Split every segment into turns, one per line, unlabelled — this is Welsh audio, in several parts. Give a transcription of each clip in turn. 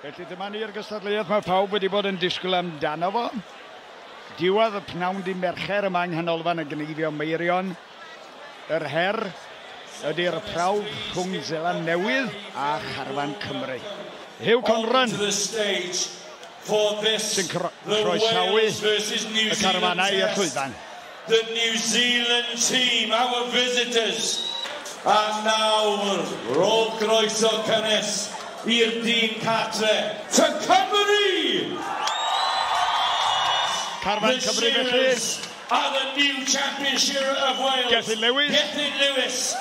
Felly dyma ni'r gystadleuaeth mae pawb wedi bod yn disgwyl amdano fo. Diwedd y pnawn di Mercher yma yng Nghanolfan y Gneifio Meirion. Yr her ydy'r prawf rhwng Seland Newydd a Charfan Cymru. Huw Conran sy'n croesawu y carfanau i'r llwyfan.
The New Zealand team, our visitors. A nawr, rho groeso cynnes i'r dyn cartre. To Cymru!
Carfan Cymru felly.
Are the new championship of Wales.
Gethin Lewis.
Gethin Lewis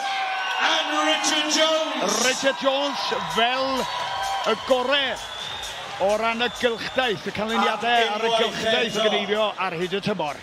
and Richard Jones.
Richard Jones fel y gore o ran y gylchdaith, y canlyniadau ar y gylchdaith gneifio ar hyd y tymor.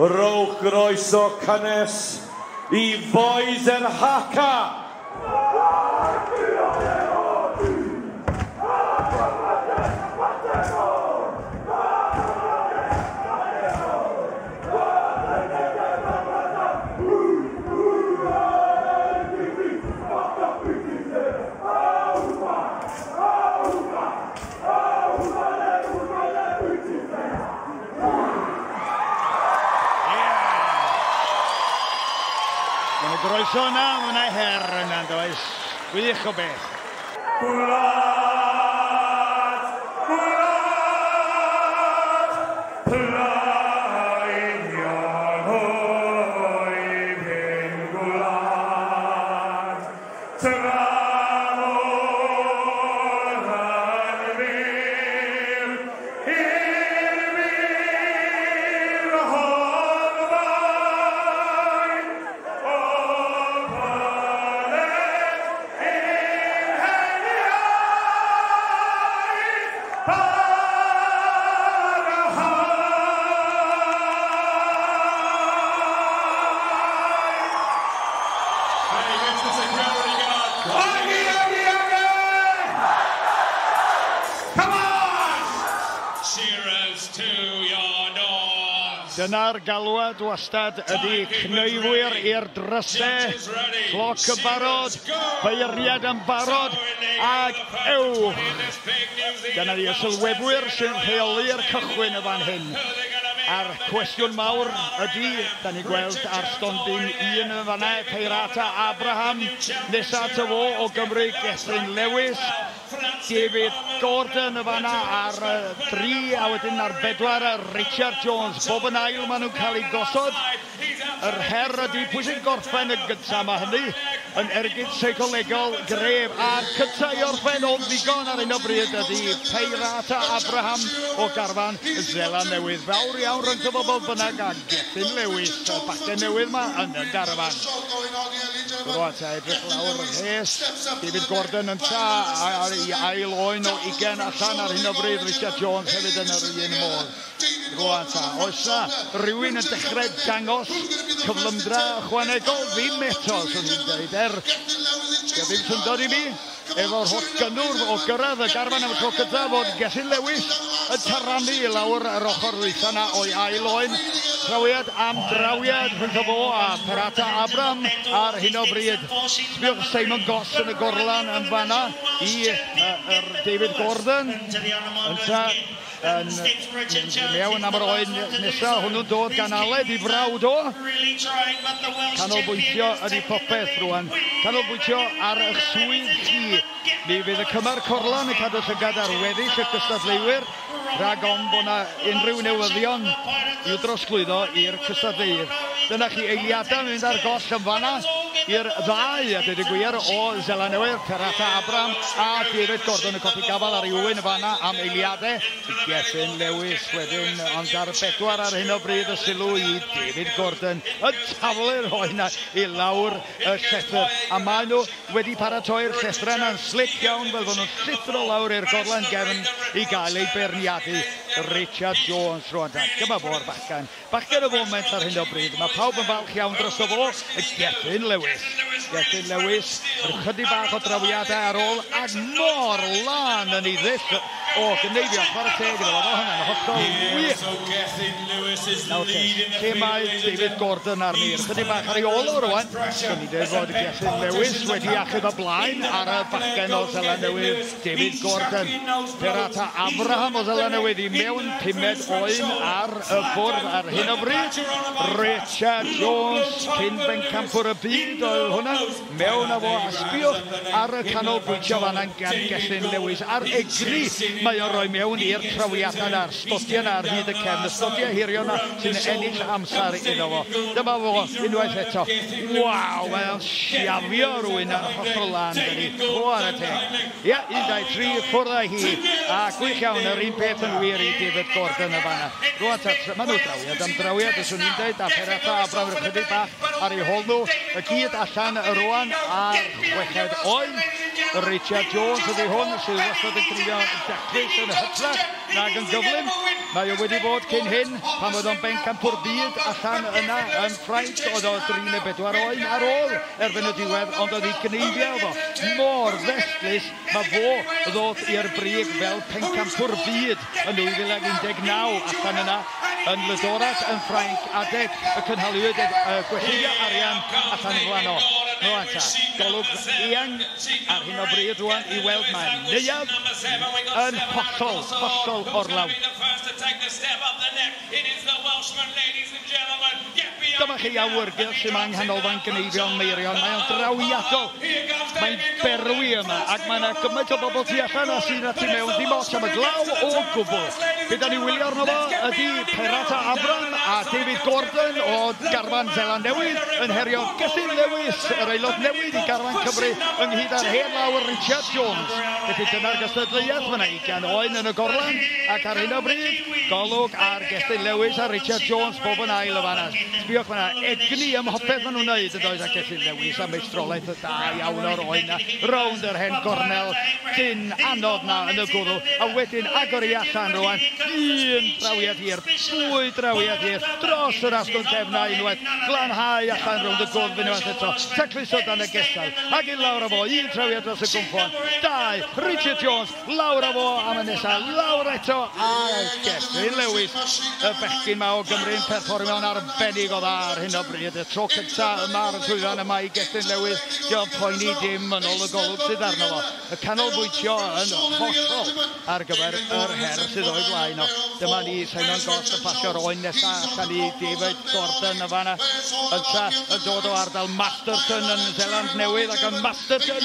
Rhowch groeso cynnes i Boys yr Haka.
Groeso yna, mae yna her yna, does? Gwych o beth.
Gwlad, gwlad, plaenion oedd ein gwlad. Tramor yn fyr, i'r fur horfain.
Dyna'r galwad wastad ydy cneifwyr i'r drysau, cloc yn barod, beirniad yn barod, ac ewch. Dyna ni y sylwebwyr sy'n rheoli'r cychwyn y fan hyn. A'r cwestiwn mawr ydy, da ni'n gweld ar stondin un yn fanna, Peirata Abraham, nesa ato fo o Gymru, Gethin Lewis, David Gordon y fanna ar 3, a wedyn ar 4, Richard Jones. Bob yn ail maen nhw'n cael eu gosod. Yr her ydy pwy sy'n gorffen y gyntaf, mae hynny yn ergyd seicolegol gref. A'r cyntaf i orffen o'n ddigon ar un o bryd ydy Peirata Abraham o garfan Seland Newydd. Fawr iawn rhwng y bobl bynnag a Gethin Lewis, y bachgen newydd yma yn y garfan. Rwan ta edrych lawr yr rhes, David Gordon yn ta ar ei ail oen o 20 allan ar hyn o bryd, Richard Jones hefyd yn yr un modd. Rwan ta, oes na rhywun yn dechrau dangos cyflymdra ychwanegol? Ddim eto, swn i'n dweud, ddim syndod i mi, efo'r holl gynnwrf o gyrraedd y garfan am y tro cyntaf fod Gethin Lewis yn taranu i lawr yr ochr ddwytha yna o'i ail oen. Trawiad am drawiad rhwngtho fo a Perata Abraham ar hyn o bryd. Sbiwch Simon Goss yn y gorlan yn fanna i David Gordon. Ynta yn mynd mewn am yr oen nesaf, hwnnw'n dod gan Aled i frawd o. Canolbwyntio ydy popeth rwan. Canolbwyntio ar eich swydd chi. Mi fydd y cymar Corlan yn cadw llygad ar weddill y cystadleuwyr, rhag ofn bod yna unrhyw newyddion i'w drosglwyddo i'r cystadleuydd. Dyna chi eiliadau yn mynd ar goll yn fanna i'r ddau, a dweud y gwir, o Seland Newydd, Perata Abraham a David Gordon yn colli gafal ar ei ŵyn yn fanna am eiliadau. Gethin Lewis wedyn, ond ar 4 ar hyn o bryd y sylw i David Gordon yn taflu'r oen i lawr y llethr. A maen nhw wedi paratoi'r llethrau yna'n slic iawn fel bod nhw'n llithro lawr i'r gorlan gefn i gael eu beirniadu. Richard Jones rwan. Dyma fo'r bachgen. Bachgen y foment ar hyn o bryd. Mae pawb yn falch iawn drosto fo. Gethin Lewis. Gethin Lewis, chydig bach o drawiadau ar ôl, ac mor lân yn ei ddull o gneifio. Chwarae teg iddo fo, hwnna'n hollol wych. Nawr te, lle mae David Gordon arni? Chydig bach ar ei ôl o rwan. Swn i'n dweud fod Gethin Lewis wedi achub y blaen ar y bachgen o Seland Newydd, David Gordon. Perata Abraham o Seland Newydd i mewn pumed oen ar y bwrdd ar hyn o bryd. Richard Jones, cyn bencampwr y byd oedd hwnna, mewn â fo, a sbiwch ar y canolbwyntio fan'na gan Gethin Lewis, a'r egni mae o'n rhoi mewn i'r trawiadau na'r stodiau na ar hyd y cefn, y stodiau hirion na sy'n ennill amser iddo fo. Dyma fo unwaith eto. Waw, mae o'n siafio rhywun yn hollol lân, dydi. Chwarae teg. Ia, 1, 2, 3, ffwrdd â hi. A gwych iawn, yr un peth yn wir i David Gordon y fanna. Rwan ta, maen nhw drawiad am drawiad, fyswn i'n dweud, a Perata Abraham rhyw chydig bach ar ei hôl nhw. Y gyd allan rwan ar chweched oen. Richard Jones ydy hwn, sydd wastad yn cneifio yn daclus yn hytrach nag yn gyflym. Mae o wedi bod cyn hyn, pan oedd o'n bencampwr byd allan yna yn Ffrainc, oedd o 3 neu 4 oen ar ôl erbyn y diwedd, ond oedd ei gneifio fo mor ddestlus, mae fo ddod i'r brig fel pencampwr byd yn 2019 allan yna yn Le Dorat yn Ffrainc, adeg y cynhaliwyd y gwellheiau arian allan yn fanno. Rwan ta, golwg eang ar hyn o bryd rwan i weld mae neuadd yn hollol, hollol orlawn. Dyma chi awyrgylch sy'n yma yng Nghanolfan Gneifio Meirion. Mae o'n drawiadol. Mae'n berwi yma, ac mae yna gymaint o bobl tu allan a sydd tu mewn, dim ots am y glaw o gwbl. Be da ni wylio arno fo ydy Perata Abram a David Gordon o garfan Seland Newydd yn herio Gethin Lewis, yr aelod newydd i garfan Cymru, ynghyd â'r hen lawr Richard Jones. Felly dyna'r gystadleuaeth, mae yna 20 oen yn y gorlan, ac ar hyn o bryd, golwg ar Gethin Lewis a Richard Jones bob yn ail y fanna. Sbiwch, mae yna egni ym mhopeth maen nhw'n wneud yn does, a Gethin Lewis a meistrolaeth y da iawn o'r oen na, rownd yr hen gornel, dyn anodd na yn y gwddw, a wedyn agor i allan rwan, un drawiad hir, dwy drawiad hir, dros yr asgwrn cefn unwaith, glanhau allan rownd y gwddf unwaith eto, tacluso dan y gesau, ac i lawr â fo, un trawiad dros y gwmffon, dau, Richard Jones, lawr â fo am y nesaf, lawr eto, a Gethin Lewis, y bechgyn ma o Gymru'n perfformio'n arbennig o dda ar hyn o bryd. Y tro cyntaf yma ar y llwyfan yma i Gethin Lewis, dio'n poeni dim yn ôl y golwg sydd arno fo. Y canolbwyntio yn hollol ar gyfer yr her sydd o'i flaen o. Dyma ni Simon Goss yn pasio'r oen nesaf allan i David Gordon y fanna. Ynta yn dod o ardal Masterton yn Seland Newydd, ac yn Masterton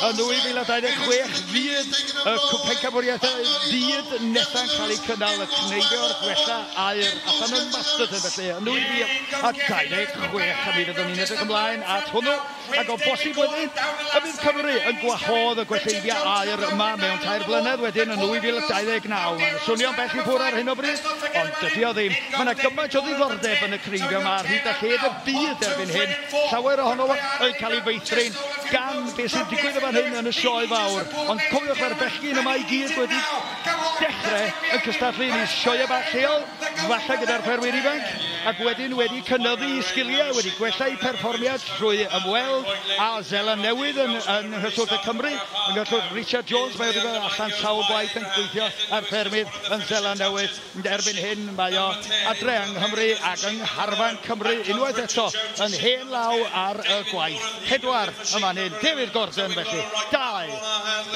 yn 2026 fydd y pencampwriaethau byd nesaf yn cael eu cynnal, y cneifio'r gwella aur allan yn Masterton felly yn 2026, a mi fyddwn ni'n edrych ymlaen at hwnnw, ac o bosib wedyn y bydd Cymru yn gwahodd y gwelleiddiau aur yma mewn 3 blynedd wedyn yn 2029. Mae'n swnio'n bell i ffwrdd ar hyn o bryd, ond dydy o ddim. Mae yna gymaint o ddiddordeb yn y cneifio yma ar hyd a lled y byd erbyn hyn. Llawer ohono yn cael ei feithrin gan beth sy'n digwydd yn fan hyn yn y sioe fawr. Ond cofiwch, mae'r bechgyn yma i gyd wedi dechrau yn cystadlu yn eu sioeau bach lleol, falle gyda'r ffermwyr ifanc, ac wedyn wedi cynyddu eu sgiliau, wedi gwella eu perfformiad trwy ymweld â Seland Newydd yn nghyswllt y Cymru, yn nghyswllt Richard Jones, mae wedi bod allan sawl gwaith yn gweithio ar ffermydd yn Seland Newydd. Erbyn hyn mae o adre yng Nghymru ac yng ngharfan Cymru unwaith eto yn hen law ar y gwaith. 4 yn fan hyn, David Gordon felly, 2,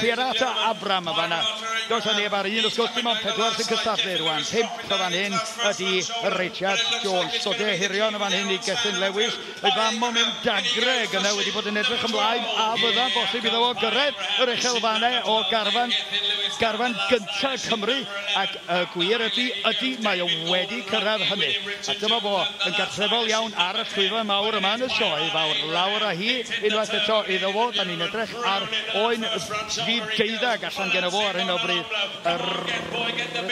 Pierata Abram yn fanna. Does yna neb ar un, wrth gwrs, dim ond 4 sy'n cystadlu rwan. 5 yn fan hyn ydy Richard Jones. Stodiau hirion yn fan hyn i Gethin Lewis. Ei fam o mewn dagre gyna wedi bod yn edrych ymlaen, a fydda'n bosib iddo fo gyrraedd yr uchelfannau o garfan gyntaf Cymru, ac y gwir ydy mae o wedi cyrraedd hynny. A dyma fo yn gartrefol iawn ar y llwyfan mawr yma yn y sioe fawr. Lawr â hi unwaith eto iddo fo. Da ni'n edrych ar oen rhif 12 allan gen fo ar hyn o bryd. Yr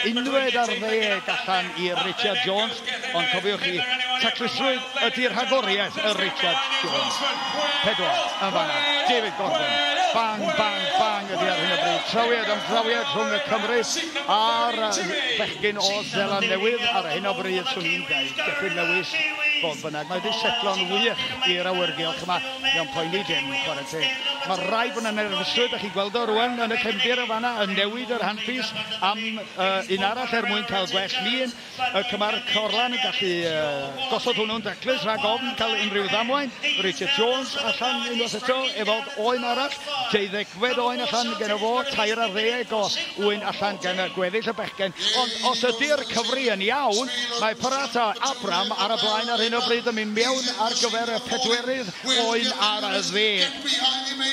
unwed ar ddeg allan i Richard Jones, ond cofiwch chi, taclusrwydd ydy'r rhagoriaeth y Richard Jones. 4 yn fanna, David Gordon. Bang, bang, bang ydy ar hyn o bryd. Trawiad am drawiad rhwng y Cymru a'r bechgyn o Seland Newydd ar hyn o bryd, swn i'n dweud. Gethin Lewis, fodd bynnag, mae wedi setlo'n wych i'r awyrgylch yma. Iawn poeni dim, chwarae teg. Mae rhaid bod yna nerfusrwydd, da chi'n gweld o rwan yn y cefndir y fanna, yn newid yr handpiece am un arall er mwyn cael gwell lun. Y cymar Corlan yn gallu gosod hwnnw'n daclus rhag ofn cael unrhyw ddamwain. Richard Jones allan unwaith eto efo oen arall. 12fed oen allan gen fo, 13 o oen allan gen y gweddill y bechgyn. Ond os ydy'r cyfri yn iawn, mae Parata Abram ar y blaen ar hyn o bryd yn mynd mewn ar gyfer y 4edd oen ar y 10.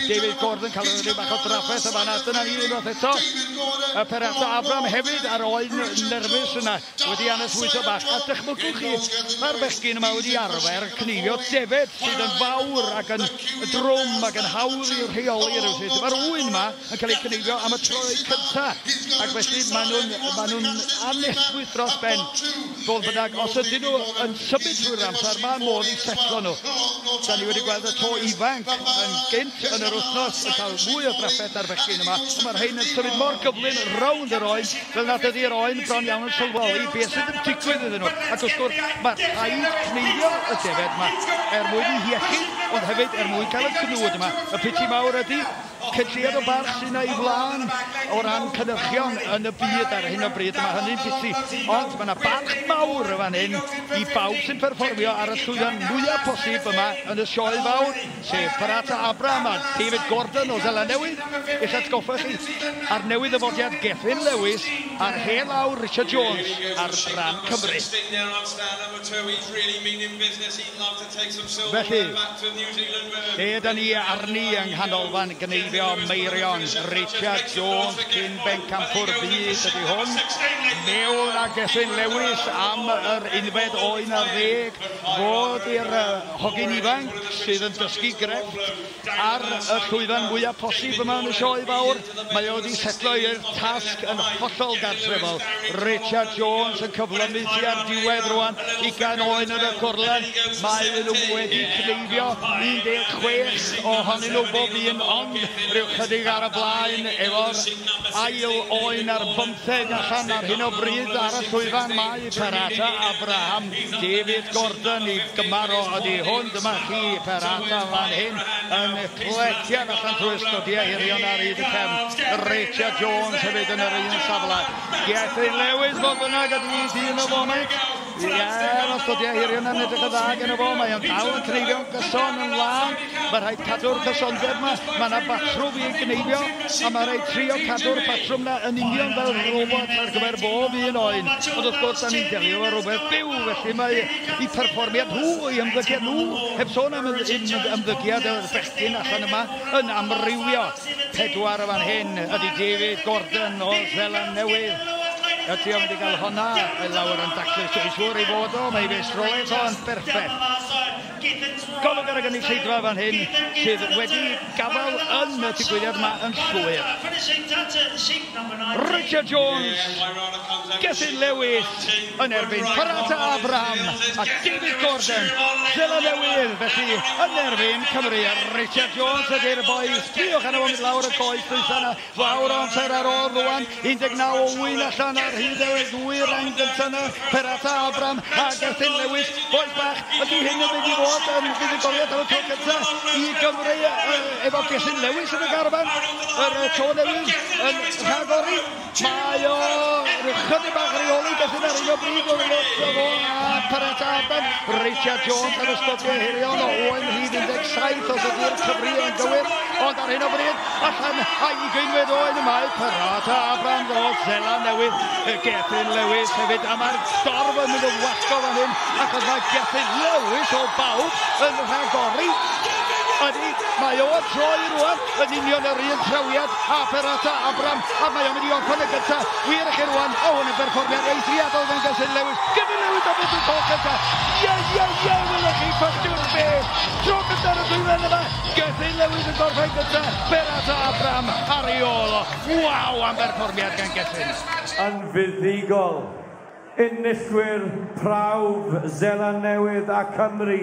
David Gordon cael rhyw bach o drafferth y fanna. Dyna ni unwaith eto. Y Parata Abram hefyd ar oen nerfus yna wedi aneswytho bach. A dychmygwch chi, mae'r bechgyn yma wedi arfer cneifio defed sydd yn fawr ac yn drwm ac yn hawdd i'w rheoli rywsut. Mae'r ŵyn yma yn cael eu cneifio am y tro cyntaf, ac felly maen nhw'n anesmwyth dros ben. Fodd bynnag, os ydyn nhw yn symud trwy'r amser, mae modd i setlo nhw. Da ni wedi gweld y to ifanc yn gynt yn yr wythnos yn cael mwy o drafferth ar bechgyn yma. Ond mae'r rhain yn symud mor gyflym rownd yr oen, fel nad ydy'r oen bron iawn yn sylweddoli beth sydd yn digwydd iddyn nhw. Ac wrth gwrs, mae rhaid cneifio y defed yma er mwyn i hiechyd, ond hefyd er mwyn cael y cnwd yma. Y piti mawr ydy cynlliad o barch sy'n ei flaen o ran cynhyrchion yn y byd ar hyn o bryd. Mae hynny'n piti, ond mae yna barch mawr y fan hyn i bawb sy'n perfformio ar y llwyfan mwyaf posib yma yn y sioe fawr, sef Parata Abram a David Gordon o Seland Newydd. Eich atgoffa chi ar newydd ddyfodiad Gethin Lewis a'r hen lawr Richard Jones ar ran Cymru. Felly, lle da ni arni yng nghanolfan gneifio Meirion? Richard Jones, cyn bencampwr byd ydy hwn. Mewn a Gethin Lewis am yr 11 oen ar 10. Fod i'r hogyn ifanc sydd yn dysgu grefft ar y llwyfan mwyaf posib yma yn y sioe fawr. Mae o wedi setlo i'r tasg yn hollol gartrefol. Richard Jones yn cyflymu tua'r diwedd rwan, 20 oen yn y corlan. Mae nhw wedi cneifio 16 ohonyn nhw bob un, ond rhyw chydig ar y blaen efo'r ail oen ar 15 allan ar hyn o bryd ar y llwyfan. Mae Parata Abraham, David Gordon i gymar o ydy hwn. Dyma chi Parata fan hyn yn clecian allan trwy ystodiau hirion ar hyd y cefn. Richard Jones hefyd yn yr un safle. Gethin Lewis fodd bynnag ydy dyn y foment. Ie, mae'r ystodiau hirion yn edrych yn dda gen fo. Mae o'n dal yn cneifio'n gyson yn lân. Mae rhaid cadw'r cysondeb yma. Mae yna batrwm i gneifio, a mae rhaid trio cadw'r patrwm na yn union fel robot ar gyfer bob un oen. Ond wrth gwrs, da ni'n delio efo rhywbeth byw, felly mae eu perfformiad nhw, eu ymddygiad nhw, heb sôn am ymddygiad y bechgyn allan yma, yn amrywio. 4 y fan hyn ydy David Gordon o Seland Newydd. Ydy o'n mynd i gael honna i lawr yn daclus. Dwi'n siŵr ei fod o, mae ei feistrolaeth o yn berffaith. Golwg ar y gynulleidfa fan hyn sydd wedi gafael yn y digwyddiad yma yn llwyr. Richard Jones, Gethin Lewis yn erbyn Parata Abraham a David Gordon, Seland Newydd, felly yn erbyn Cymru. Richard Jones ydy'r boi, sbïwch arno fo'n mynd lawr y coes dwytha yna, fawr o amser ar ôl rwan, 19 o wyn allan ar hyd y ddwy rhain gyntaf yna, Parata Abraham a Gethin Lewis. Bois bach, ydy hyn yn mynd i fod yn fuddugoliaeth am y tro cyntaf i Gymru efo Gethin Lewis yn y garfan, yr tro newydd yn rhagori. Mae o chydig bach reoli Gethin ar un o bryd o'r fo a Parata Abraham. Richard Jones ar ystodiau hirion o oen rhif 17 os ydy'r cyfri yn gywir, ond ar hyn o bryd allan a 20fed oen mae Parata Abraham o Seland Newydd. Gethin Lewis hefyd, a mae'r dorf yn mynd yn wallgo fan hyn, achos mae Gethin Lewis o bawb yn rhagori. Ydy, mae o'n troi rwan yn union yr un trawiad a Parata Abraham, a mae o'n mynd i orffen y gyntaf. Wir i chi rwan, o, hwn yn berfformiad eithriadol gan Gethin Lewis. Gethin Lewis am fynd y tro cyntaf. Ie, ie, ie, welwch chi, ffasiwn beth. Tro cyntaf ar y llwyfan yma, Gethin Lewis yn gorffen gyntaf, Parata Abraham ar ei ôl o. Waw, am berfformiad gan Gethin.
Yn fuddugol, enillwyr prawf Seland Newydd a Cymru